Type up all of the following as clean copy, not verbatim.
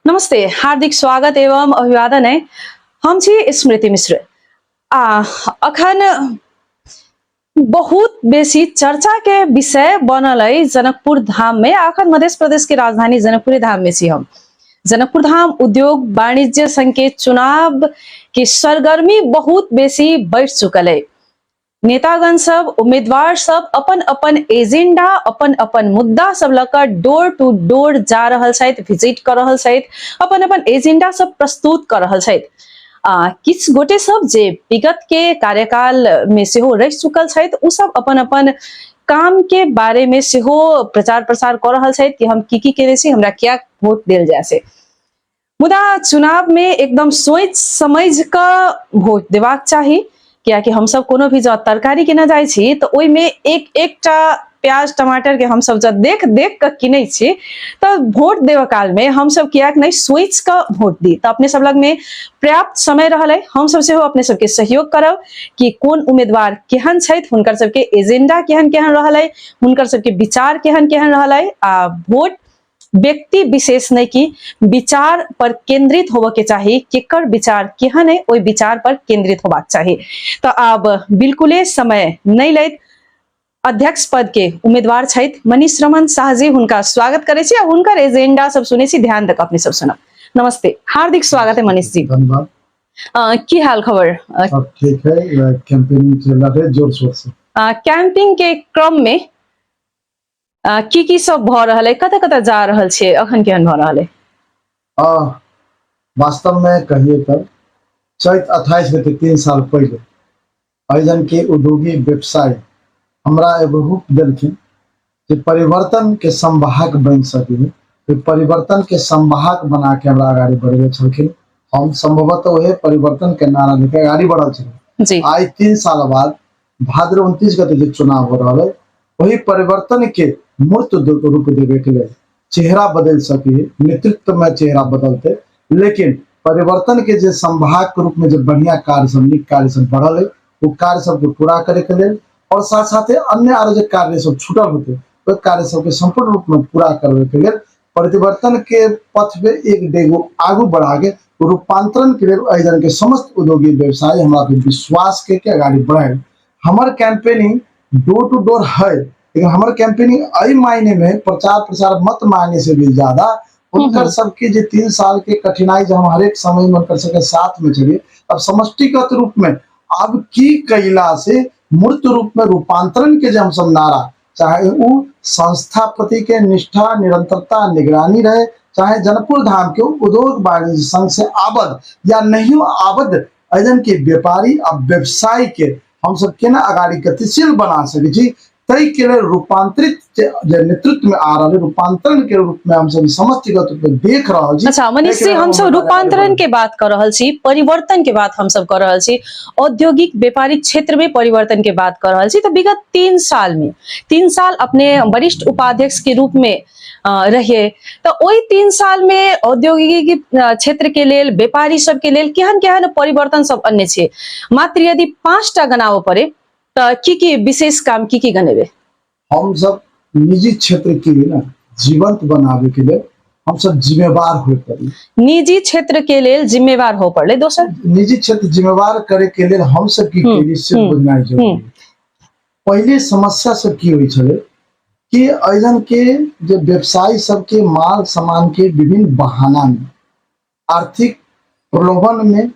नमस्ते, हार्दिक स्वागत एवं अभिवादन है। हम छी स्मृति मिश्र। आ अखन बहुत बेसी चर्चा के विषय बनल है जनकपुर धाम में। अखन मध्य प्रदेश के राजधानी जनकपुर धाम में छी हम। जनकपुर धाम उद्योग वाणिज्य संघ के चुनाव के सरगर्मी बहुत बेसी बढ़ चुकल है। नेतागण सब, उम्मीदवार सब अपन अपन एजेंडा, अपन अपन मुद्दा सब लऽ कऽ डोर टू डोर जा रहल छथि, विजिट कऽ रहल छथि, अपन अपन एजेंडा सब प्रस्तुत कऽ रहल छथि। आ किछु गोटे सब जे विगत के कार्यकाल में सेहो रहि चुकल छथि, ओ सब अपन अपन काम के बारे में सेहो प्रचार प्रसार कऽ रहल छथि कि हम की की केने छी, हमरा किया वोट देल जाय से। मुदा चुनाव में एकदम सोचि समझि कऽ वोट देबाक चाही, कियाकि हमसब कोनो भी जँ तरकारी किनऽ जाइ छी तऽ ओहिमे एक एकटा प्याज टमाटर के हमसब जँ देख देख कऽ किनै छी तऽ वोट देबऽ काल में हमसब कियाक नहि सोचि कऽ वोट दी। तऽ अपने सब लग में पर्याप्त समय रहल है, हमसब सेहो अपने सबके सहयोग करब कि कोन उम्मीदवार केहन छथि, हुनकर सबके एजेंडा केहन केहन रहल है, हुनकर सबके विचार केहन केहन रहल है। आ वोट व्यक्ति विशेष नहीं कि विचार पर केंद्रित होबऽ के चाही, केकर विचार केहन है ओहि विचार पर केंद्रित होबाक चाही। तो आब बिल्कुले समय नहीं लैत अध्यक्ष पद के उम्मीदवार छथि मनीष रमन शाह जी, हुनका स्वागत करै छी आ हुनकर एजेंडा सब सुनै छी। ध्यान दऽ कऽ अपने सब सुनब। नमस्ते, हार्दिक स्वागत है मनीष जी। धन्यवाद। की हाल खबर? सब ठीक है, कैंपेनिंग चल रहा है जोर शोर से। कैंपिंग के क्रम में की की सब भऽ रहल है, कतऽ कतऽ जा रहल छियै, अखन केहन भऽ रहल है? वास्तव में कहिए तब चैत 28 गते 3 साल पहले अहिजन के उद्योगी व्यवसायी हमरा एगो हुक देलखिन जे परिवर्तन के संवाहक बनि सकी। परिवर्तन के संवाहक बना के हमरा अगाडि बढ़ेने छलखिन। हम संभवतः वही परिवर्तन के नारा लेके अगाडि बढ़ल छलियै। आइ 3 साल बाद भाद्र 29 गते जे चुनाव हो रहा है, वही परिवर्तन के मूर्त रूप देवे के लिए चेहरा बदल सके, नेतृत्व में चेहरा बदलते, लेकिन परिवर्तन के जे संभाग के रूप में जे बढ़िया कार्य सब, नीक कार्य सब बढ़ल है, वो कार्य सबके पूरा करे के लेल और साथ साथ अन्य आरो जे कार्य सब छूटल होते, ओहि कार्य सबके संपूर्ण रूप में पूरा करवे के लेल परिवर्तन के पथ पे एक डेगो आगू बढ़ा के रूपांतरण के लेल एहि के समस्त उद्योगी व्यवसायी हमरा पे विश्वास के अगाडि बढ़ाए। हमर कैंपेनिंग डोर टू डोर है, लेकिन हमर कैंपेनिंग एहि मायने में प्रचार प्रसार मत मांगे से भी ज्यादा हुनकर सबके जे 3 साल के कठिनाई जे हम हरेक समय में हुनकर सबके साथ में चलिए, अब समष्टिगत रूप में अब की कैला से मूर्त रूप में रूपांतरण के जे हम सब नारा, चाहे वो संस्था प्रति के निष्ठा निरंतरता निगरानी रहे, चाहे जनकपुर धाम के उद्योग वाणिज्य संघ से आबद्ध या नहीं आबद्ध एजन के व्यापारी आ व्यवसायी के हम सब केना अगाडि गतिशील बना सकै छी, ताहि के लेल रूपांतरित जे नेतृत्व में आ रहल रूपांतरण के रूप में हम सब समष्टिगत रूप में देख रहल छी। अच्छा मनीष जी, हम सब रूपांतरण के बात कर रहल छी, परिवर्तन के बात हम सब कर रहल छी, औद्योगिक व्यापारिक क्षेत्र में परिवर्तन के बात कर रहल छी। तो विगत 3 साल में, 3 साल अपने वरिष्ठ उपाध्यक्ष के रूप में रहिए, तो ओहि 3 साल में औद्योगिक क्षेत्र के लेल, व्यापारी सब के लेल केहन केहन परिवर्तन सब अन्य छे? मात्र यदि 5टा गनाबऽ पड़े तो की की विशेष काम की की गनेबे? हम सब निजी क्षेत्र के लिए ना जीवंत बनावे के लिए हम सब जिम्मेवार हो पड़े। निजी क्षेत्र के लेल जिम्मेवार हो पड़े। दोसर निजी क्षेत्र जिम्मेवार करे के लेल हम सब की केली से बुझनाइ जरूरी। पहले समस्या सब की होइ छलै कि अइजन के जे व्यवसायी सबके माल सामान के विभिन्न बहाना में, आर्थिक प्रलोभन में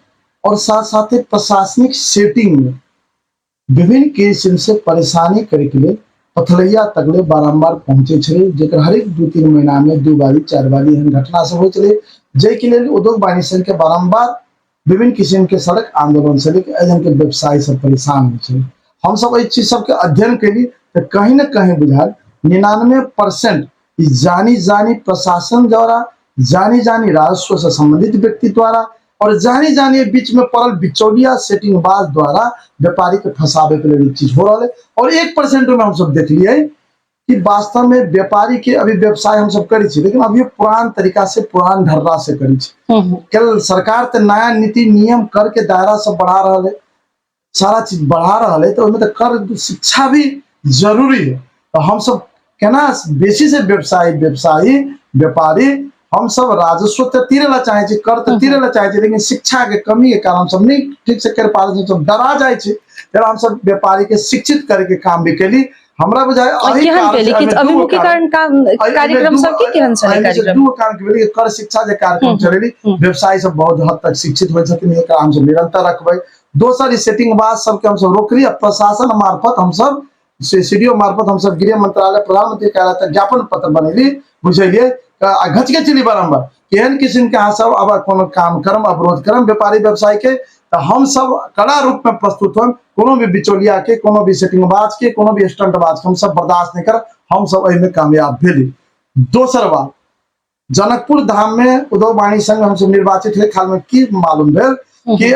और साथ साथ प्रशासनिक सेटिंग में विभिन्न किस्म से परेशानी करे के लिए पथलैया तकले बारम्बार पहुंचे छलै, जेकर हरेक 2-3 महीना में 2 बारी 4 बारी एहन घटना सब होइ छलै, जाहिके लेल उद्योग वाणिज्य संघ के बारम्बार विभिन्न किस्म के सड़क आंदोलन से लेके एहन के व्यवसायी सब परेशान होइ छलै। हम सब एहि चीज सबके अध्ययन कैली तऽ कहीं न कहीं बुझायल 99% ई जानी जानी प्रशासन द्वारा, जानी जानी राजस्व से संबंधित व्यक्ति द्वारा और जानी जानी बीच में पड़ल बिचौलिया सेटिंगबाज द्वारा व्यापारी के फंसावे के लेल ई चीज हो रहा है। और 1% में हम सब देखलिए कि वास्तव में व्यापारी के अभी व्यवसाय हम सब करै छी, लेकिन अभी पुरान तरीका से पुरान ढर्रा से करै छी। कल सरकार तो नया नीति नियम कर के दायरा सब बढ़ा रहा है, सारा चीज बढ़ा रहा है, तो ओहिमे तो कर शिक्षा भी जरूरी है। तो हम सब केना बेसी से व्यवसायी व्यापारी हम सब राजस्व तऽ तीरे ला चाहे छी, कर तऽ तीरे ला चाहे छी, लेकिन शिक्षा के कमी के कारण हम सब नहीं ठीक से कर पा रहे, सब डरा जाए छी। तेरा हम सब व्यापारी के शिक्षित करे के काम भी केली। हमरा बुझाय और एहि केहन कारण केली से किछु एहिमे दूगो कारण अभिमुखीकरण काम कार्यक्रम सब की केहन छलै एहिमे से कार्यक्रम? दूगो कारण के भेलै, कर शिक्षा जे कार्यक्रम चलेली, व्यवसायी सब बहुत हद तक शिक्षित होइ छथिन, एकरा हमसब निरंतर रखबै। दोसर ई सेटिंग बाज सबके हमसब रोकली आ प्रशासन मार्फत हमसब सी डी ओ मार्फत हमसब गृह मंत्रालय प्रधानमंत्री कार्यालय तक ज्ञापन पत्र बनेली, बुझलियै, आ घचके चली बारम्बार केहन किस्म के अहाँ सब अब कोनो काम करम, अवरोध करम व्यापारी व्यवसाय के, तऽ हम सब कड़ा रूप में प्रस्तुत होम। कोनो भी बिचौलिया के, कोनो भी सेटिंगबाज के, कोनो भी स्टंटबाज के हम सब बर्दाश्त नहीं करब। हम सब एहिमे कामयाब भेली। दोसर बात, जनकपुर धाम में उद्योग वाणी संघ हम सब निर्वाचित हुए खाल में की मालूम भेल कि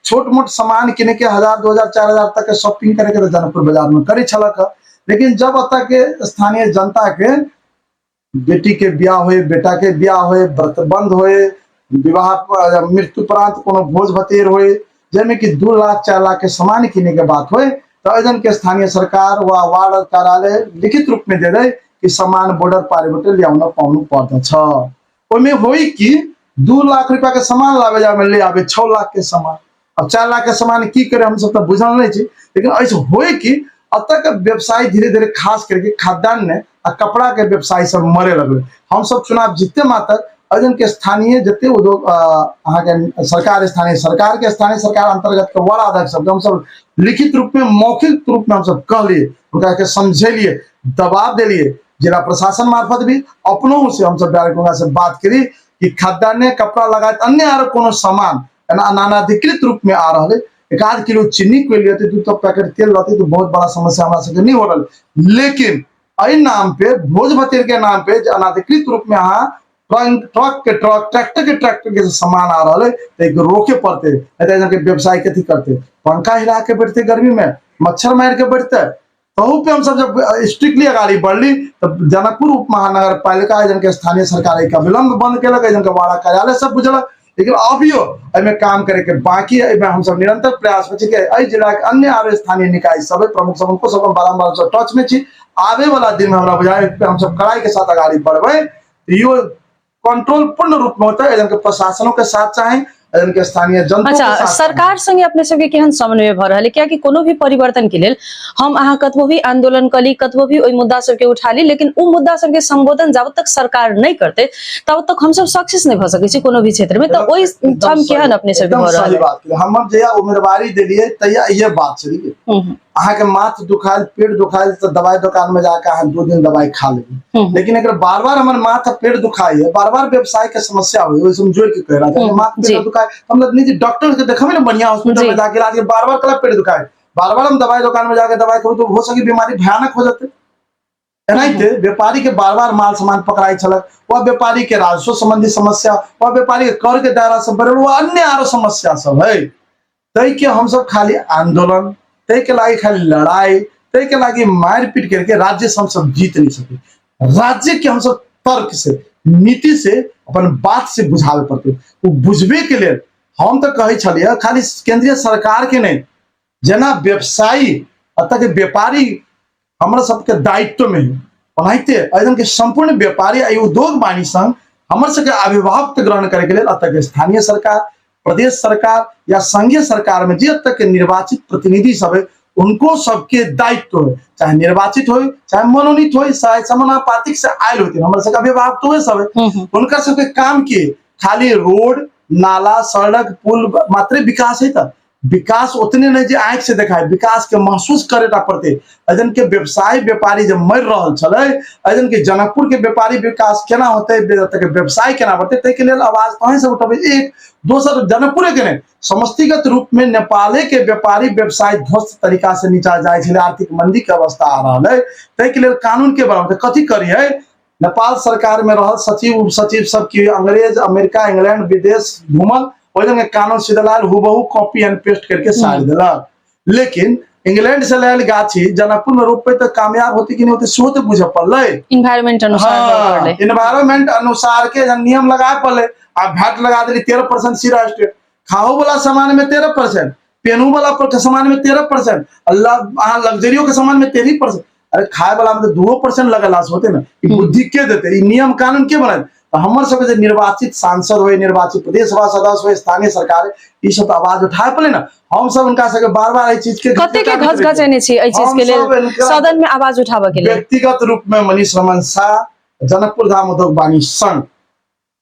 छोट मोट सामान किने के 1000 2000 4000 तक के शॉपिंग करे के तो जनकपुर बाजार में करे छलक, लेकिन जब एतऽ के स्थानीय जनता के बेटी के ब्याह होए, बेटा के ब्याह होए, व्रत बंद होए, विवाह मृत्यु उपरांत कोनो भोज भतेर होए, जाहिमे कि 2 लाख 4 लाख के सामान किने के बात होए, तो एजन के स्थानीय सरकार वा वार्ड कार्यालय लिखित रूप में दे दे कि सामान बॉर्डर पारिबाट ल्याउन पाउनु पर्दछ। ओहिमे होई कि 2 लाख रुपया के सामान लावे जाए में ले आवे 6 लाख के सामान। अब 4 लाख के सामान की करे हम सब तो बुझल नहीं छी, लेकिन ऐसे होए कि अब तक व्यवसाय धीरे धीरे खास करके खाद्यान्न आ कपड़ा के व्यवसाय सब मरे लगले। हम सब चुनाव जीते मात्र अजन के स्थानीय जते उद्योग अहाँके सरकार स्थानीय सरकार के स्थानीय सरकार अंतर्गत के वड़ा अध्यक्ष सब हम सब लिखित रूप में मौखिक रूप में हम सब कहलिए, उनका के समझेलिए, दबाव देलिए, जिला प्रशासन मार्फत भी अपनों से हम सब डायरेक्ट उनका से बात करी कि खाद्यान्न कपड़ा लगायत अन्य आरो कोनो सामान एना अनाधिकृत रूप में आ रहा है, एक आध किलो चीनी कोई लेते, 2 पैकेट तेल रहते तो बहुत बड़ा समस्या हमरा सबके नहीं हो रहा। लेकिन एहि नाम पे भोज भतेर के नाम पे जे अनाधिकृत रूप में अहाँ ट्रक के ट्रक, ट्रैक्टर के ट्रैक्टर के सामान आ रहा है तो एक रोके पड़ते, नहीं तो व्यवसाय कथी करते, पंखा हिला के बैठते, गर्मी में मच्छर मार के बैठते। तहु पे हम सब जब स्ट्रिक्टली अगाड़ी बढ़ली तब जनकपुर उप महानगर पालिका एजन के स्थानीय सरकार एक अविलंब बंद केलक, एजन के वाड़ा कार्यालय सब बुझलक, लेकिन अभियो एहिमे काम करे के बाकी है। एहिमे हम सब निरंतर प्रयास में छी कि एहि जिला के अन्य आरो स्थानीय निकाय सब प्रमुख सब उनको सब हम बारम्बार सब टच में छी। आबे वाला दिन में हमरा बुझाय हम सब कड़ाई के साथ अगाड़ी बढ़बै, यो कंट्रोल पूर्ण रूप में होता है, एजन के प्रशासनों के साथ चाहे एजन के स्थानीय जनता। अच्छा, सरकार संगे अपने सबके केहन समन्वय भ रहल है? कियाकि कोनो भी परिवर्तन के लेल हम अहाँ कतबो भी आंदोलन कली, कतबो भी ओहि मुद्दा सबके उठा ली, लेकिन उ मुद्दा सबके संबोधन जाबत तक सरकार नहीं करते तब तक हम सब सक्सेस नहीं भ सकै छी कोनो भी क्षेत्र में। तो ओहि ठाम केहन अपने सबके एकदम भ रहल सही है? बात। हमर जहिया उम्मीदवारी देलियै तहिया इहे बात छलै। अहाँ के माथ दुखायल, पेट दुखायल तो दवाई दुकान में जाकर अहाँ 2 दिन दवाई खा लेबै, लेकिन अगर बार बार हमर माथ पेट दुखाई है, बार बार व्यवसाय के समस्या हुई, ओहि से जोड़ के कह रहा था, माथ पेट दुखाए हम लोग नहीं डॉक्टर के देखबे ना बढ़िया हॉस्पिटल में जाके इलाज, बार बार कला पेट दुखाए, बार बार हम दवाई दुकान में जाके दवाई करू तो हो सके बीमारी भयानक हो जाते। एनाहिते व्यापारी के बार बार माल सामान पकड़ाई छलक, वह व्यापारी के राजस्व संबंधी समस्या, वह व्यापारी के कर के दायरा सब बढ़ल, वह अन्य आरो समस्या सब है। तै के हम सब खाली आंदोलन, तै के लागि खाली लड़ाई, तै के लागि मारपीट करके राज्य से हम सब जीत नहीं सके। राज्य के हम सब तर्क से, नीति से, अपन बात से बुझावे पड़ते। वो बुझबे के लेल हम तो कहै छलियै खाली केंद्रीय सरकार के नहीं, जेना व्यवसायी अतः के व्यापारी हमरा सबके दायित्व में है, ओनाहिते एहन के संपूर्ण व्यापारी आ उद्योग वाणी संघ हमर सबके अभिभावक ग्रहण करे के लेल अतः के स्थानीय सरकार, प्रदेश सरकार या संघीय सरकार में जे तक के निर्वाचित प्रतिनिधि सब है उनको सबके दायित्व है, चाहे निर्वाचित हो चाहे मनोनीत हो, चाहे समानुपातिक से आयल होते, हमर सबके अभिभावक तो सब है। उनका सबके काम के खाली रोड नाला सड़क पुल मात्र विकास है त विकास उतने नहीं जे आँखि से देखाय, विकास के महसूस करे टा पड़ते। एजन के व्यवसाय व्यापारी जब मरि रहल छलै, एजन के जनकपुर के व्यापारी विकास केना होते, के व्यवसाय केना बढ़ते, ताहि के लेल आवाज तहें से उठबै। एक दोसर जनकपुरे के नहीं, समष्टिगत रूप में नेपाले के व्यापारी व्यवसाय ध्वस्त तरीका से नीचा जाए छलै, आर्थिक मंदी के अवस्था आ रहल है, ताहि के लेल कानून के बनाते कथी करिए। नेपाल सरकार में रहल सचिव उपसचिव सब की अंग्रेज अमेरिका इंग्लैंड विदेश घूमल, ओहि जगह कानून सीधा लायल हुबहू कॉपी एंड पेस्ट करके साड़ देलक। लेकिन इंग्लैंड से लायल गाछी जनकपुर में रोपे तो कामयाब होती कि नहीं होती सेहो तो बुझे पड़लै। इन्वायरमेंट अनुसार। हाँ, इन्वायरमेंट अनुसार के नियम लगाए पड़लै। आ भैट लगा देली 13% सीधा स्टेट, खाओ वाला सामान में 13%, पेनू वाला पर सामान में 13%, अहाँ लग्जरियो के सामान में 13%। अरे खाए वाला में तो 2% लगला से होते ना, ई बुद्धि के देते, ई नियम कानून के बनाए। तऽ हमर सबके जे निर्वाचित सांसद होय, निर्वाचित प्रदेश सभा सदस्य होय, स्थानीय सरकार, ई सब तऽ आवाज उठाए पड़ले ने। हम सब हुनका सबके बार बार एहि चीज के कते के घस घसेने छी एहि चीज के लेल सदन में आवाज उठाबऽ के लेल? व्यक्तिगत रूप में मनीष रमन शाह जनकपुर धाम उद्योग वाणिज्य संघ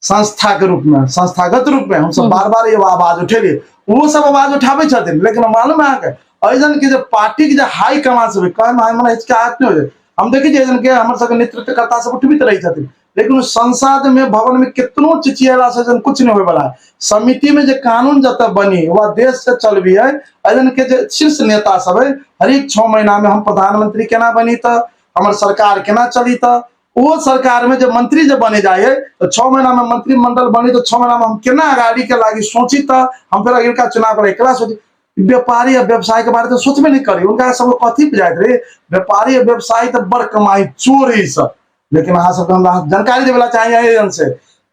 संस्था के रूप में, संस्थागत रूप में हमसब बार बार ये आवाज उठेलियै, ओहो सब आवाज उठाबै छथिन। लेकिन मालूम है अहाँके एहिजन के जे पार्टी के जे हाई कमान सब कहे में हमरा हिचकिचाहट नहि होइ। हम देखै छियै एहिजन के हमर सबके नेतृत्वकर्ता सब उठबैत रहै छथिन, लेकिन संसद में भवन में कितनो चिचियला से जन कुछ नहीं होय वाला है। समिति में जे कानून जतऽ बनी वा देश से चलबी है, एहिजन के जे शीर्ष नेता सब है, हरेक 6 महीना में हम प्रधानमंत्री केना बनी तऽ हमर सरकार केना चली, तऽ वो सरकार में जब मंत्री जब बने जाए तो 6 महीना में मंत्रिमंडल बनी तो 6 महीना में हम केना अगाड़ी के लागी सोची, तो हम फिर अगिलका चुनाव करे एकरा सोची। व्यापारी या व्यवसाय के बारे में सोचबे नहीं करी, उनका सब कथी पे जाइत रहे। व्यापारी या व्यवसायी तो बड़ कमाई चोर है सब। लेकिन अहाँ सबके हमरा जानकारी देवे ला चाहिए एहन से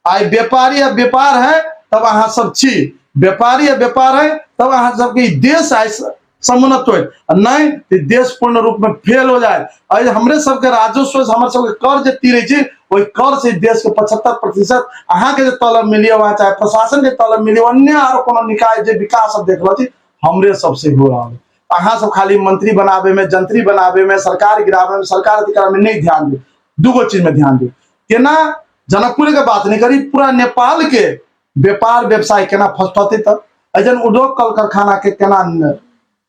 आइ व्यापारी या व्यापार है तब अहाँ सब छी, व्यापारी या व्यापार है तब अहाँ सबके देश आइ समुन्नत हो, नहीं तो देश पूर्ण रूप में फेल हो जाए। आइ हमरे सबके राजस्व, हमर सबके कर जे तीरे छी, ओहि कर से देश के 75% अहाँ के जे तलब मिली वहाँ, चाहे प्रशासन के तलब मिली, अन्य आरो कोनो निकाय जे विकास सब देख रहल छी हमरे सबसे हो रहल। अहाँ सब खाली मंत्री बनाबे में, जंत्री बनाबे में, सरकार गिराबे में, सरकार अधिकार में नहीं ध्यान दू, दूगो चीज में ध्यान दू। केना जनकपुर के बात नहीं करी, पूरा नेपाल के व्यापार व्यवसाय केना फर्स्ट होते, तऽ एजन उद्योग कल कारखाना के केना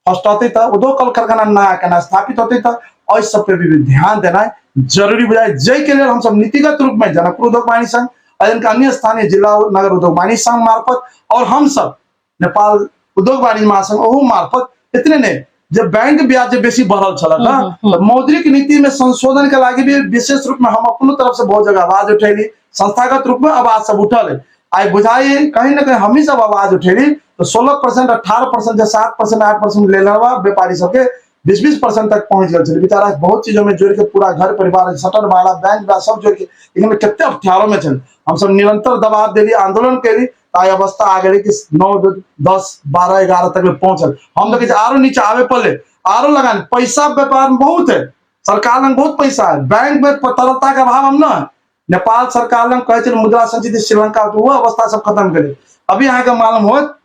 फर्स्ट होते, तऽ उद्योग कल कारखाना नया केना स्थापित होते, तऽ एहि सब पे भी ध्यान देनाइ जरूरी बुझाइ। जाहि के लेल हमसब नीतिगत रूप में जनकपुर उद्योग वाणिज्य संघ, एजन के अन्य स्थानीय जिला नगर उद्योग वाणिज्य संघ मार्फत और हमसब नेपाल उद्योग वाणिज्य महासंघ ओहू मार्फत, इतने नहीं जब बैंक ब्याज जे बेसी बढ़ल छल ना, तो मौद्रिक नीति में संशोधन के लागी भी विशेष रूप में हम अपनो तरफ से बहुत जगह आवाज उठेली, संस्थागत रूप में आवाज सब उठल है। आइ बुझाई कहीं ना कहीं हमही सब आवाज उठेली तो 16% 18% से 7% 8% ले लेवा व्यापारी सबके 20-20% तक पहुंच गए छलै। बेचारा बहुत चीजों में जोड़ के पूरा घर परिवार शटर भाड़ा बैंक ब्याज सब जोड़ के लेकिन कते अठ्ठारह में छल। हम सब निरंतर दबाव देली, आंदोलन कैली, तऽ आइ अवस्था आ गेलै कि 9 10 12 11 तक ले पहुंचल। हम देखै छी आरो नीचे आबे पड़ले, आरो लगान पैसा व्यापार में बहुत है, सरकार लग बहुत पैसा है, बैंक में तरलता के अभाव हम न है। नेपाल सरकार लग कहै छै मुद्रा संचित श्रीलंका, वो अवस्था सब खत्म गेलै। अभी अहाँके मालूम होत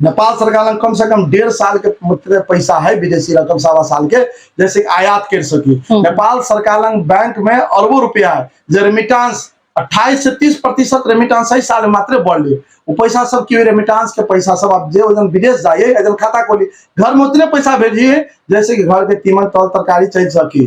नेपाल सरकार लग कम से कम 1.5 साल के मतलब पैसा है विदेशी रकम, 1.25 साल के जैसे आयात कर सकी। नेपाल सरकार लग बैंक में अरबों रुपया है जे रेमिटांस 28 से 30% रेमिटांस एहि साल मात्र बढ़ले। वो पैसा सब की रेमिटांस के पैसा सब आप जे वजन विदेश जाइए एजन खाता खोली घर में उतने पैसा भेजिए जैसे कि घर के तीमन तल तरकारी चल सकी।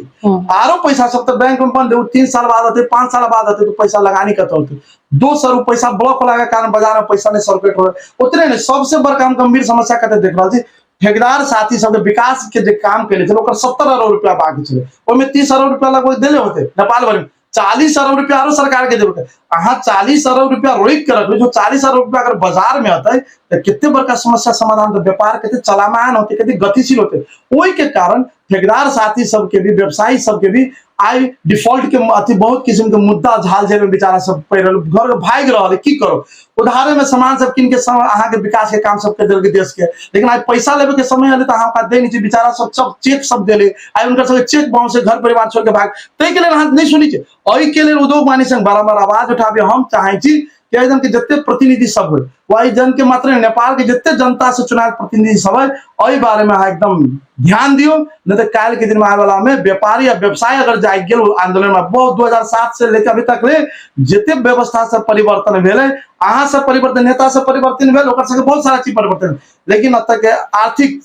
आरो पैसा सब तो बैंक में बंद है, 3 साल बाद होते 5 साल बाद होते तो पैसा लगानी कत होते। दोसर उ पैसा ब्लॉक होला के कारण बाजार में पैसा नहीं सर्कुलेट हो। उतने नहीं सबसे बड़का हम गंभीर समस्या कते देख रहल छी, ठेकेदार साथी सबके विकास के जे काम केले छलै ओकर 70 अरब रुपया बाकी छलै, ओहिमे 30 अरब रुपया लगभग देले होते नेपाल भरि में, 40 अरब रुपया आरो सरकार के देबे। अहाँ 40 अरब रुपया रोकि के रखबै, जो 40 अरब रुपया अगर बाजार में अतै तऽ कते बड़का समस्या समाधान, तऽ व्यापार कते चलामान होते, कते गतिशील होते। ओहि के कारण ठेकेदार साथी सबके भी व्यवसायी सबके भी आइ डिफॉल्ट के अथी बहुत किस्म के मुद्दा झाल झेल में बेचारा सब पड़ि रहल, घर भागि रहल है, की करो उधारे में सामान सब कीन के अहाँ के विकास के काम सब कर देलकै देश के, लेकिन आइ पैसा लेबे के समय एलै तऽ अहाँ ओकरा दै नहि छी। बेचारा सब सब चेक सब देले, आइ हुनकर सबके चेक बाउंस से घर परिवार छोड़ के भाग, ताहि के लेल अहाँ नहि सुनै छी। एहि के लेल उद्योग वाणिज्य संघ बारम्बार आवाज उठाबे। हम चाहै छी कि एहि जन के जते प्रतिनिधि सब होय वो एहि जन के मात्र नहि, नेपाल के जते जनता से चुनाव प्रतिनिधि सब है एहि बारे में अहाँ एकदम ध्यान दियौ, नहीं तो काल्हि के दिन में आए वाला में व्यापारी या व्यवसाय अगर जागि गेल आंदोलन में बहुत 2007 से लेकर अभी तक ले जते व्यवस्था से परिवर्तन भेलै, अहाँ से परिवर्तन, नेता से परिवर्तन भेल, ओकर सबके बहुत सारा चीज परिवर्तन, लेकिन एतऽ के आर्थिक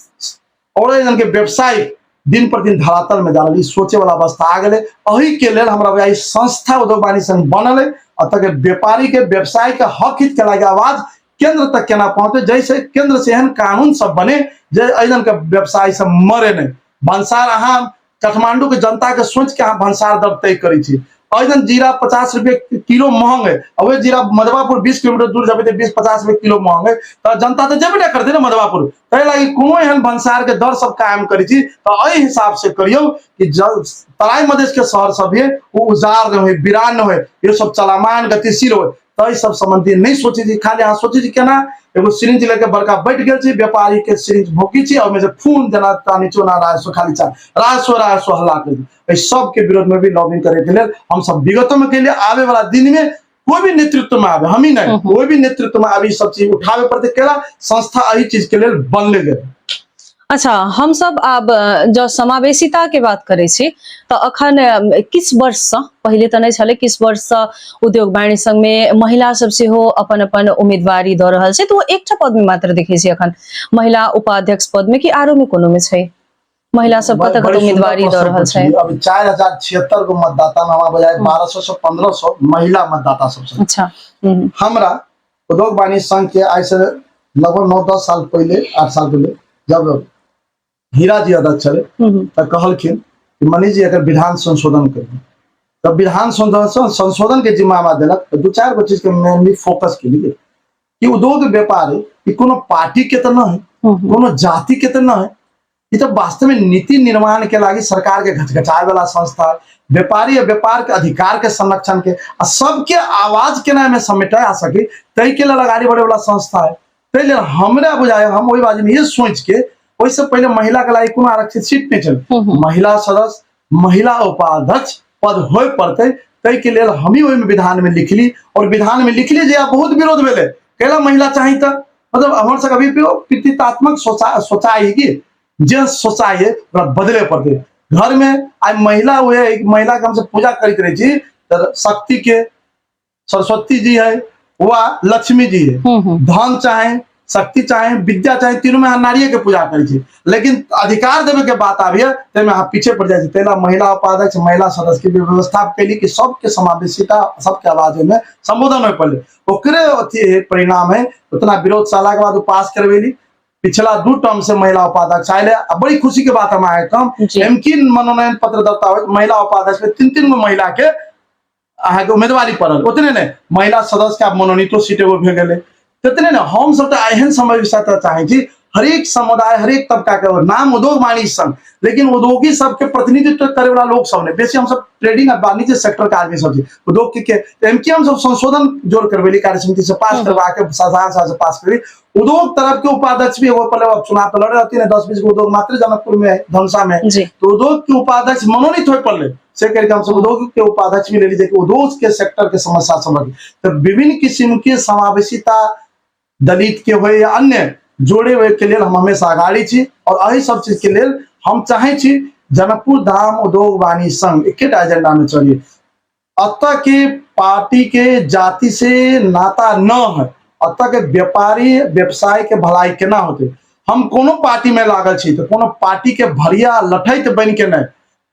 और एहन के व्यवसाय दिन प्रतिदिन धरातल में जा रहल, ई सोचे वाला अवस्था आ गेलै। एहि के लेल हमरा ई संस्था उद्योग वाणिज्य संघ बनल है, एतऽ के व्यापारी के व्यवसाय के हक हित के लागे आवाज केंद्र तक केना पहुंचे, जैसे केंद्र से एहन कानून सब बने जे एहन के व्यवसाय सब मरे नहीं। भंसार अहाँ काठमांडू के जनता के सोच के अहाँ भंसार दर तय करै छी। एहन जीरा 50 रुपये किलो महंग है, और वही जीरा मधवापुर 20 किलोमीटर दूर जेबै तऽ 20-50 रुपये किलो महंग है, तऽ जनता तऽ जेबे नहि करतै ने मधवापुर। ताहि लागि कोनो एहन भंसार के दर सब कायम करै छी तऽ एहि हिसाब से करियौ कि जल तराई मधेश के शहर सब ये वो उजार नहि होय, वीरान नहि होय, ये सब चलामान गतिशील होय। तऽ सब संबंधी नहि सोचै छी, खाली अहाँ सोचै छी केना एगो सिरिंज लेके बड़का बैठ गेल छी, व्यापारी के सिरिंज भोकी छी, ओहिमे से खून जेना तानी चोना राजस्व खाली चा राजस्व राजस्व हल्ला करै छी। एहि सबके विरोध में भी लॉबिंग करे के लेल हम सब विगतो में केलिए, आबे वाला दिन में कोई भी नेतृत्व में आवे, हम ही नहीं, कोई भी नेतृत्व में आवे, ई सब चीज उठावे पड़ते। केला संस्था एही चीज के लेल बनले गेल। अच्छा, हम सब आब जँ समावेशिता के बात करै छी तऽ अखन किछु वर्षसँ, पहिले तऽ नहि छलै, किछु वर्षसँ उद्योग वाणिज्य संघमे महिला सब सेहो अपन अपन उम्मीदवारी दऽ रहल छै। तऽ ओ एकटा पद में मात्र देखै छी अखन महिला उपाध्यक्ष पद में, कि आरो में कोनो में छै महिला सब कतऽ कतऽ बड़ी सुंदर उम्मीदवारी दऽ प्रश्न रहल छै? पूछली। अभी 4076 गो मतदाता में हमरा बजाय 1200 से 1500 महिला मतदाता सब छथिन। अच्छा। हमरा उद्योग वाणिज्य संघ के आइ से लगभग 9-10 साल पहले, 8 साल पहले, जब हीरा जी अध्यक्ष छलै तऽ कहलखिन कि मनीष जी एकर विधान संशोधन करिए। तब विधान संशोधन के जिम्मा हमरा देलक। तऽ 2-4 गो चीज के मेनली फोकस केलिए कि उद्योग व्यापारी ई कोनो पार्टी के तऽ न है, कोनो जाति के तऽ न है, ई तऽ वास्तव में नीति निर्माण के लागी सरकार के घचघचाए वाला संस्था है। व्यापारी आ व्यापार के अधिकार के संरक्षण के आ सबके आवाज केना में समेटा आ सके ताहि के लेल अगाड़ी बढ़े वाला संस्था है। ताहि लेल हमरा बुझाय हम ओहि बारे में ये सोच के, ओहिसँ पहिले महिला के लागि कोनो आरक्षित सीट नहीं छल, महिला सदस्य महिला उपाध्यक्ष पद होय पड़तै, ताहि के लेल हम ही ओहिमे विधान में लिखली। और विधान में लिखली जे बहुत विरोध भेलै, कैला महिला चाही तऽ मतलब हमर सबके अभी भी पितृतात्मक सोचाइ है कि जे सोचाइ है ओकरा बदले पड़तै। घर में आइ महिला हुए, एक महिला के हमसब पूजा करैत रहै छी तऽ शक्ति के सरस्वती जी है वा लक्ष्मी जी है, धन चाहे शक्ति चाहे विद्या चाहे, तीनों में अहाँ नारिये के पूजा करै छी, लेकिन अधिकार देवे के बात आबे ताहिमे अहाँ पीछे पड़ जाइ छी। ताहि ला महिला उपाध्यक्ष महिला सदस्य के भी व्यवस्था कैली कि सबके समावेशिता, सबके आवाज में संबोधन हो पड़े। ओकरे अथी परिणाम है उतना विरोध साला के बाद पास करवेली। पिछला 2 टर्म से महिला उपाध्यक्ष आयल है। आ बड़ी खुशी के बात हम आए कम एमकी मनोनयन पत्र दर्ता हो महिला उपाध्यक्ष में 3-3 गो महिला के अहाँके उम्मीदवारी पड़ल। ओतने नहि, महिला सदस्य के आब मनोनीतो सीट एगो भए गेलै। ततने ने हम सब तऽ एहन समय विषय चाहै छी हरेक समुदाय हरेक तबका के नाम उद्योग वाणिज्य संघ, लेकिन उद्योगी सबके प्रतिनिधित्व करे वाला लोग सब नहीं, बेसी हम सब ट्रेडिंग और वाणिज्य सेक्टर के आदमी सब छी उद्योग के। एम के हम सब संशोधन जोर करबेली, कार्य समिति से पास करवा के साधारण सभा से पास करी। उद्योग तरफ के उपाध्यक्ष भी एगो पहले अब चुनाव तो लड़े रहती 10-20 गो उद्योग मात्र जनकपुर में धनुषा में, तो उद्योग के उपाध्यक्ष मनोनीत हो पड़े से करके हम सब उद्योग के उपाध्यक्ष भी ले लीजिए कि उद्योग के सेक्टर के समस्या समझ। तो विभिन्न किस्म के समावेशिता दलित के हो या अन्य जोड़े हुए के लेल हम हमेशा अगाड़ी छी। और एही सब चीज के लेल हम चाहे छी जनकपुर धाम उद्योग वाणिज्य संघ एकेटा एजेंडा में चलिए। अतः के पार्टी के जाति से नाता न है, अतः के व्यापारी व्यवसाय के भलाई केना होते। हम कोनो पार्टी में लागल छी तो कोनो पार्टी के भरिया लठैत बन के नहीं,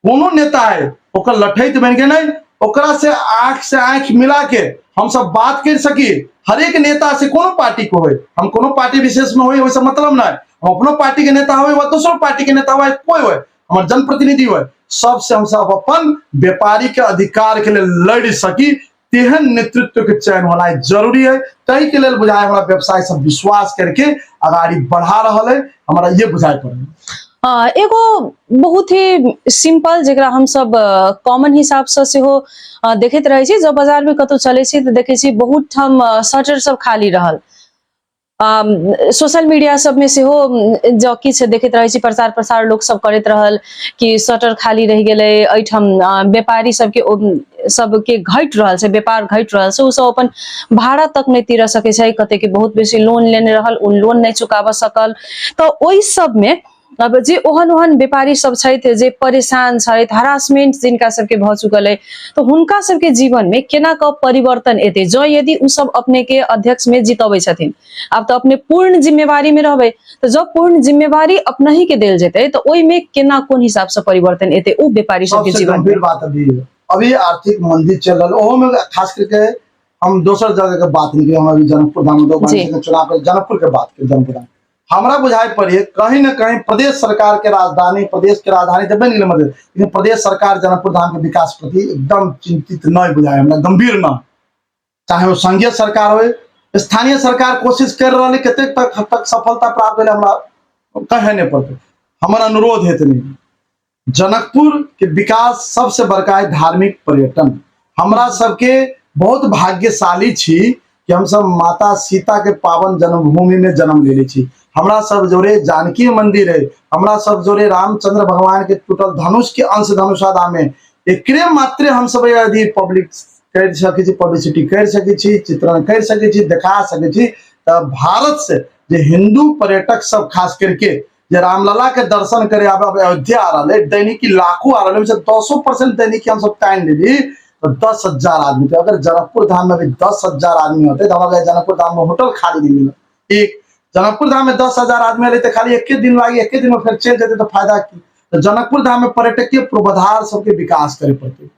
कोनो नेता है ओकर लठैत बन के नहीं, ओकरा से आंख से आंख मिला के हम सब बात कर सकी हरेक नेता से, कोनो पार्टी को होए, हम कोनो पार्टी विशेष में होए वैसे मतलब नहीं, हम अपनो पार्टी के नेता होए वा दोसरो पार्टी के नेता होए, कोई होए, हमर जनप्रतिनिधि होए, सबसे हम सब अपन व्यापारी के अधिकार के लिए लड़ सकी तेहन नेतृत्व के चयन होना जरूरी है। ताहि के लेल बुझाए हमरा व्यवसाय सब विश्वास करके अगाड़ी बढ़ा रहा है, हमरा ये बुझाए पड़े। एगो बहुत ही सिंपल जेकरा हम सब कॉमन हिसाब से सेहो देखैत रहै छी, जब बाजार में कतौ चलै छी तऽ देखै छी बहुत ठाम शटर सब खाली रहल, सोशल मीडिया सब में सेहो जँ किछु देखैत रहै छी प्रचार प्रसार लोक सब करैत रहल कि शटर खाली रहि गेलै, एहिठाम व्यापारी सबके सबके घटि रहल छै, व्यापार घटि रहल छै, ओ सब अपन भाड़ा तक नहि तीर सकै छै, कतेक बहुत बेसी लोन लेने रहल ओ लोन नहि चुकाबऽ सकल। तऽ ओहि सबमे अब जे ओहन ओहन व्यापारी सब छथि जे परेशान छथि, हरासमेंट जिनका सबके भऽ चुकल अइ, तऽ हुनका सबके जीवन में केना कऽ परिवर्तन एतै जँ यदि ओ सब अपने के अध्यक्ष में जितबै छथिन? आब तऽ अपने पूर्ण जिम्मेवारी में रहबै, तऽ जँ पूर्ण जिम्मेवारी अपनही के देल जेतै तऽ ओहिमे केना कोन हिसाब से परिवर्तन एतै ओ व्यापारी सबके सबसे जीवन में? गंभीर बात अभी अभी आर्थिक मंदी चल रहा है, ओहो में खास करके हम दोसर जगह के बात नहीं, हम अभी जनकपुर धाम उद्योग वाणिज्य के चुनाव के जनकपुर के बात करी, जनकपुर धाम हमरा बुझाई पड़े कहीं न कहीं प्रदेश सरकार के राजधानी, प्रदेश के राजधानी तो बन गेलै मध्य, लेकिन प्रदेश सरकार जनकपुर धाम के विकास प्रति एकदम चिंतित नहीं बुझाए हमरा, गंभीर न, चाहे वो संघीय सरकार हो स्थानीय सरकार कोशिश कर रहा है, कतेक तक हद तक सफलता प्राप्त भेलै हमरा कहे नहीं पड़तै। हमर अनुरोध है तनी जनकपुर के विकास सबसे बड़का है धार्मिक पर्यटन। हमरा सबके बहुत भाग्यशाली छी कि हम सब माता सीता के पावन जन्मभूमि में जन्म लेले छी। हमरा सब जोरे जानकी मंदिर है, हमरा सब जोरे रामचंद्र भगवान के टूटल धनुष के अंश धनुषा धाम में, एकरे मात्रे हम सब यदि पब्लिक कर सकै छी, पब्लिसिटी कर सकै छी, चित्रण कर सकै छी, देखा सकै छी। तऽ भारत से जे हिंदू पर्यटक सब खास करके जे रामलला के दर्शन करे आब अब अयोध्या आ रहा है, दैनिकी लाखों आ रहा है, 10% दैनिकी हम सब टाइम लेली तो 10,000 आदमी। तो अगर जनकपुर धाम में भी 10,000 आदमी होते तो हमारा जनकपुर धाम में होटल खाली नहीं मिला। एक जनकपुर धाम में 10,000 आदमी अले तो खाली एक दिन लागी, एक दिन में फिर चल जाते तो फायदा की। तो जनकपुर धाम में पर्यटकीय पूर्वाधार सबके विकास करे पड़ते।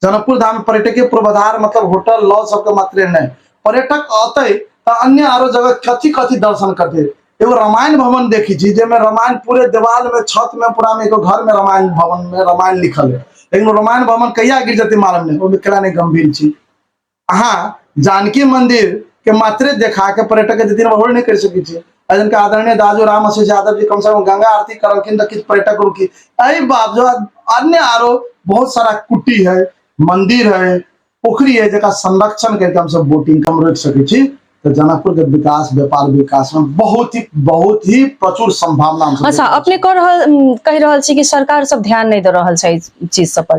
जनकपुर धाम में पर्यटकीय पूर्वाधार मतलब होटल लॉज सबके मात्रे नहीं, पर्यटक अतै तो अन्य आरो जगह कथी कथी दर्शन करते। एगो रामायण भवन देखी छी जेमे रामायण पूरे देवाल में छत में पूरा में एगो घर में रामायण भवन में रामायण लिखल है, लेकिन वो रामायण भवन कहिया गिर जते मालूम नहीं। ओहिमे केना नहीं गंभीर छी। अहाँ जानकी मंदिर के मात्रे देखा के पर्यटक के दिन होल्ड नहीं कर सकै छी। जिनका आदरणीय दाजू राम आशीष यादव जी कम से कम गंगा आरती करलखिन तऽ किछु पर्यटक रुकी। एहि बात जो अन्य आरो बहुत सारा कुटी है, मंदिर है, पोखरी है, जकरा संरक्षण करके हम सब बोटिंग कम रोकि सकै छी। तऽ जनकपुर के विकास, व्यापार विकास में बहुत ही प्रचुर संभावना हमसब अच्छा, देख रहल अपने छी। कह रहल छी कि सरकार सब ध्यान नहीं दे रहल छै चीज सब पर।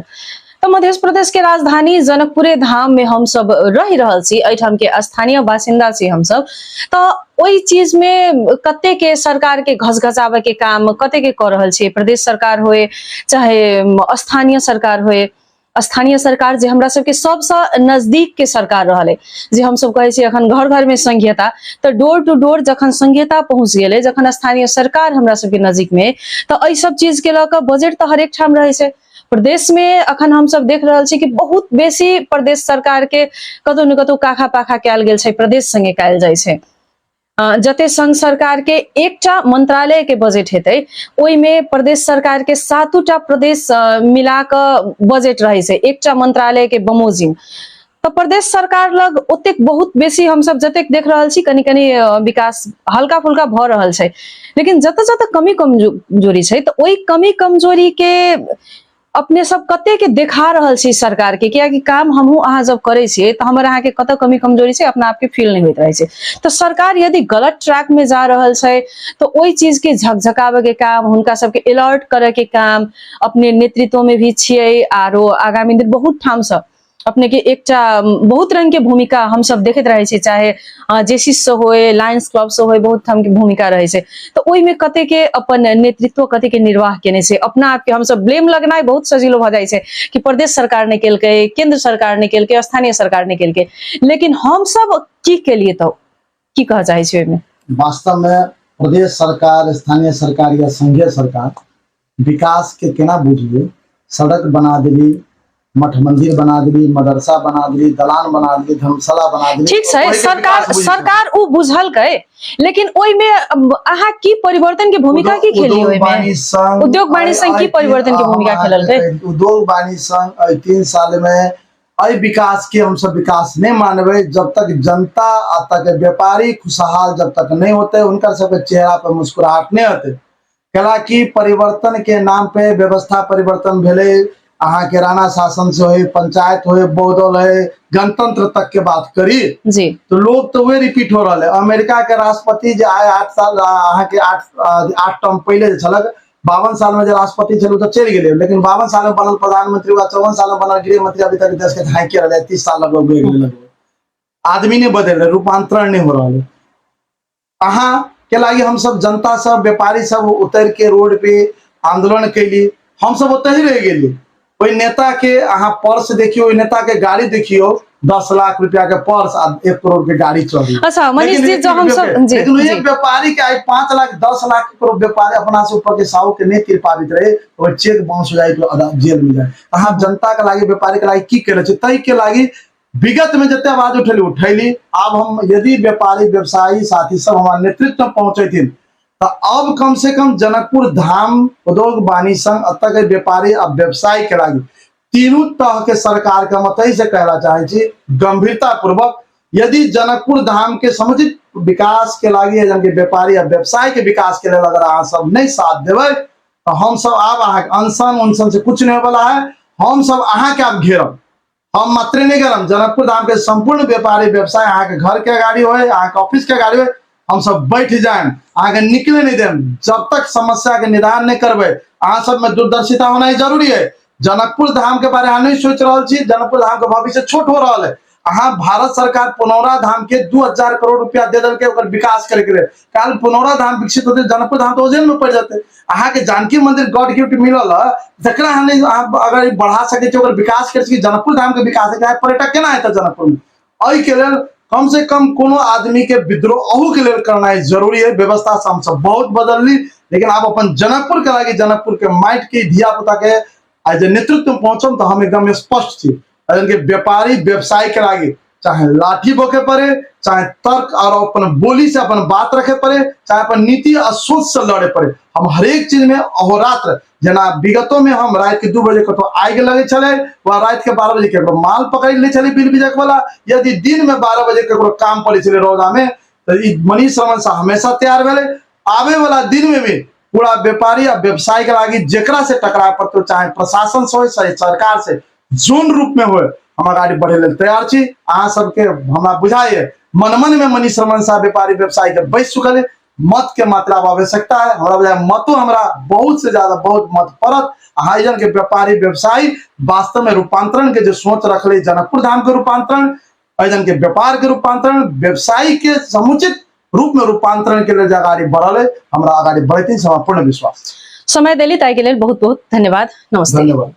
तऽ मध्य प्रदेश के राजधानी जनकपुरे धाम में हम सब रहि रहल छी, एहिठाम के स्थानीय बासिन्दा छी हम सब, तऽ ओहि चीज में कते के सरकार के घसघसाबे के काम कते के कऽ रहल छी, प्रदेश सरकार होए चाहे स्थानीय सरकार होए। स्थानीय सरकार जे हमरा सबके सबसँ नजदीक के सरकार रहल है, जे हमसब कहै छी अखन घर घर में संघीयता, तऽ डोर टू डोर जखन संघीयता पहुंच गेलै, जखन स्थानीय सरकार हमरा सबके नजदीक में, तऽ एहि सब चीज के लऽ कऽ बजट तऽ हरेक ठाम रहै छै। प्रदेश में अखन हमसब देख रहल छी कि बहुत बेसी प्रदेश सरकार के कतौ ने कतौ काखा पाखा कयल गेल छै, प्रदेश संगे कयल जाइ छै। जते संघ सरकार के एकटा मंत्रालय के बजट हेतै ओहिमे प्रदेश सरकार के 7टा प्रदेश मिला कऽ बजट रहै छै एकटा मंत्रालय के बमोजिम। तऽ प्रदेश सरकार लग ओतेक बहुत बेसी हमसब जतेक देख रहल छी कनि कनि विकास हल्का फुल्का भऽ रहल छै, लेकिन जतऽ जतऽ कमी कमजोरी छै तऽ ओहि कमी कमजोरी के अपने सब कते के देखा रहल छी सरकार के, कियाकि काम हमहूँ अहाँ जब करै छियै तऽ हमर अहाँके कतऽ कमी कमजोरी छै अपना आपके फील नहि होइत रहै छै। तऽ सरकार यदि गलत ट्रैक में जा रहल छै तऽ ओहि चीज के झकझकाबे के काम, हुनका सबके अलर्ट करे के काम अपने नेतृत्व में भी छियै। आरो आगामी दिन बहुत ठाम सँ अपने के एकटा बहुत रंग के भूमिका हम सब देखैत रहै छी, चाहे जेसिस से होए, लायंस क्लब से होए, बहुत ठाम के भूमिका रहै छै। तऽ ओहिमे कते के अपन नेतृत्व कते के निर्वाह केने छै, अपना आपके हम सब ब्लेम लगनाइ बहुत सजीलो भऽ जाइ छै कि प्रदेश सरकार नहि केलकै, केंद्र सरकार नहि केलकै, स्थानीय सरकार नहि केलकै, लेकिन हम सब की केलिए तऽ की कहऽ चाहै छी ओहिमे? वास्तव में प्रदेश सरकार, स्थानीय सरकार या संघीय सरकार विकास के केना बुझिए? सड़क बना दिली, मठ मंदिर बना दिली, मदरसा बना दिली, दलान बना दिली, धर्मशाला बना दिली। ठीक छै, ओहि के सरकार विकास बुझिए। सरकार उ बुझलकै, लेकिन ओहिमे अहाँ की परिवर्तन के भूमिका की खेली उद्योग ओहिमे? वाणिज्य संघ उद्योग वाणिज्य संघ की परिवर्तन के भूमिका खेललकै? उद्योग वाणिज्य संघ एहि 3 साल में एहि विकास के हमसब विकास नहीं मानबै जब तक जनता आ तक व्यापारी खुशहाल जब तक नहीं होते, उनकर सबके चेहरा पर मुस्कुराहट नहीं होते। कैला कि परिवर्तन के नाम पे व्यवस्था परिवर्तन भेलै, अहाँके राणा शासन से होय, पंचायत होय, बहुदल है, गणतंत्र तक के बात करी जी तो लोग तो वही रिपीट हो रहा है। अमेरिका के राष्ट्रपति जे आए 8 साल अहाँके 8 टर्म पहले जे छलक, 52 साल में जे राष्ट्रपति छल तो चलि गेलै, लेकिन 52 साल में बनल प्रधानमंत्री वा 54 साल में बनल गृह मंत्री अभी तक देश के झाँकि रहलै, 30 साल लगभग भए गेलै लगभग। आदमी नहीं बदल रहे, रूपांतरण नहीं हो रहा है। अहाँ के लागी हम सब जनता सब व्यापारी सब उतर के रोड पे आंदोलन कैली, हम सब ओतहि रह गेली। ओहि नेता के अहाँ पर्स देखियो, ओहि नेता के गाड़ी देखियो, 10 लाख रुपया के पर्स आ 1 करोड़ के गाड़ी चली। अच्छा मनीष जी, जो हम सब जी लेकिन एक व्यापारी के आइ 5 लाख 10 लाख करोड़ व्यापारी अपना से ऊपर के साहू के नहीं तिर पाबित रहे, और चेक बाउंस हो जाए तो जेल में जाए। अहाँ जनता के लागी व्यापारी के लागी की करे छै, तै के लागी विगत में जते आवाज उठेली उठेली। आब हम यदि व्यापारी व्यवसायी साथी सब हमारे नेतृत्व में पहुंचेथिन तो अब कम से कम जनकपुर धाम उद्योग वाणिज्य संघ अतः के व्यापारी आ व्यवसायी के लागी तीनू तह के सरकार के हम अतः से कहना चाहे छी गंभीरता पूर्वक, यदि जनकपुर धाम के समुचित विकास के लागी जन के व्यापारी आ व्यवसाय के विकास के लेल अगर अहाँ सब नहीं साथ देबै तो हम सब आब अहाँ अनशन उनशन से कुछ नहीं होने वाला है, हम सब अहाँ के आब घेरब। हम मात्र नहीं करम, जनकपुर धाम के संपूर्ण व्यापारी व्यवसाय अहाँ के घर के अगाड़ी होए, अहाँ के ऑफिस के अगाड़ी होए, हम सब बैठ जाए, अहाँ के निकले नहीं देम जब तक समस्या के निदान नहीं करबे। अहाँ सब में दूरदर्शिता होना ही जरूरी है। जनकपुर धाम के बारे अहाँ नहीं सोच रहल छी। जनकपुर धाम के भविष्य छोट हो रहल है। अहाँ भारत सरकार पुनौरा धाम के 2000 करोड़ रुपया दे देलकै ओकर विकास करे के लेल। काल पुनौरा धाम विकसित होते, जनकपुर धाम तो ओजेन में पड़ जाते। अहाँ के जानकी मंदिर गॉड गिफ्ट मिलल है, जकरा अहाँ नहीं, अहाँ अगर बढ़ा सकै छी, ओकर विकास कर सकै, जनकपुर धाम के विकास है, पर्यटक केना हेतै जनकपुर में? एहि के लेल कम से कम कोनो आदमी के विद्रोह अहू के लेल करनाइ जरूरी है। व्यवस्था से हमसब बहुत बदलली, लेकिन आब अपन जनकपुर के लागी, जनकपुर के माटि के धिया पुता के आज जे नेतृत्व में पहुंचम तो हम एकदम स्पष्ट छी। एहन के व्यापारी व्यवसाय के लागी चाहे लाठी बोके पड़े, चाहे तर्क और अपन बोली से अपन बात रखे पड़े, चाहे अपन नीति और सोच से लड़े पड़े, हम हरेक चीज में अहोरात्र, जेना विगतो में हम रात के 2 बजे कतौ आगि लगे छलै वा रात के 12 बजे केकरो माल पकड़ ले छलै बिल बीजक वाला, यदि दिन में 12 बजे केकरो काम पड़े छलै रौदा में, तो ई मनीष रमन साह हमेशा तैयार भेलै। आबे वाला दिन में भी पूरा व्यापारी आ व्यवसाय के लागी जेकरा से टकराव पड़तो, चाहे प्रशासन से हो चाहे सरकार से, जोन रूप में हो, हम अगाडि बढ़े लेल तैयार छी। अहाँ सबके हमरा बुझाइए मन मन में मनीष रमन साह व्यापारी व्यवसाय के बैस चुकल है। मत के मात्रा अब आवश्यकता है। हमरा बुझाइए मतो हमरा बहुत से ज्यादा बहुत मत पड़त। अहाँ के व्यापारी व्यवसायी वास्तव में रूपांतरण के जो सोच रखले, जनकपुर धाम के रूपांतरण, एजन के व्यापार के रूपांतरण, व्यवसायी के समुचित रूप में रूपांतरण के लिए अगाडि बढ़ल है, हमरा अगाडि बढ़ते हमरा पूर्ण विश्वास। समय देली ताहि के लेल बहुत बहुत धन्यवाद। नमस्ते। धन्यवाद।